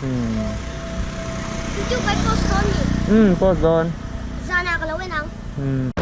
Hmm. YouTube kan post dawn ni. Hmm, post dawn. Zanah ka lo en ang. Hmm.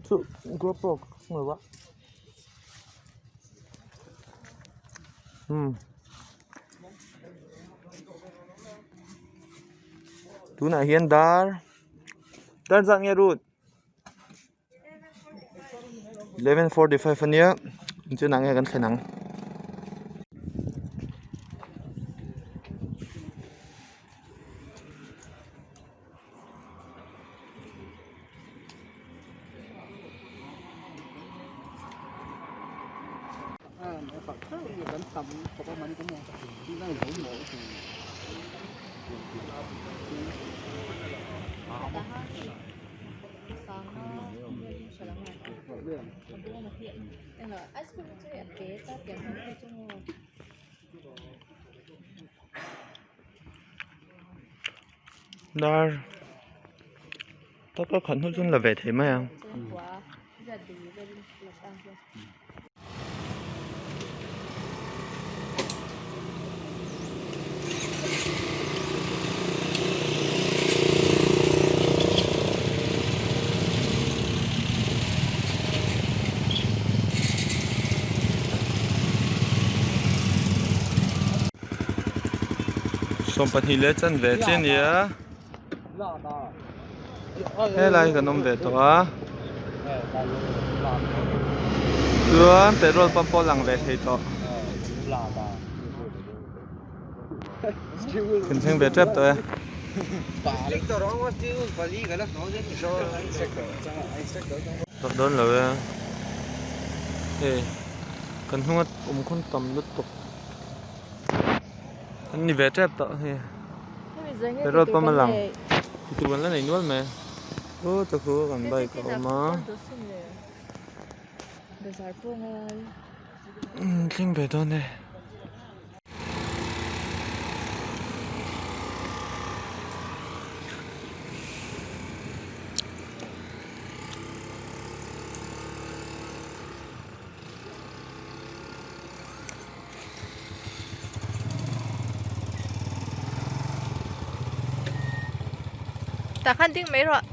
Chu GoPro ka hmu lo a umm tunah hian dar dar zat nge rut 11:45 ania inchunah nge kan thlen ang. Dar taka khat hnu chuan la ve thei mai ang. Sawmpahnih leh chanve chiah a ni a helai hi kan awm ve tawh a chuan petrol pump pawh a lang ve thei tawh kan thleng ve tep tawh e. Tawh dawn lo e hei kan hnunga awm khawn tam lutuk an ni ve tep tawh hei petrol pump a lang tih tur an la nei nual mai aw ta khu kan bike a awm a thleng ve dawn e. Tah khan ding mai rawh.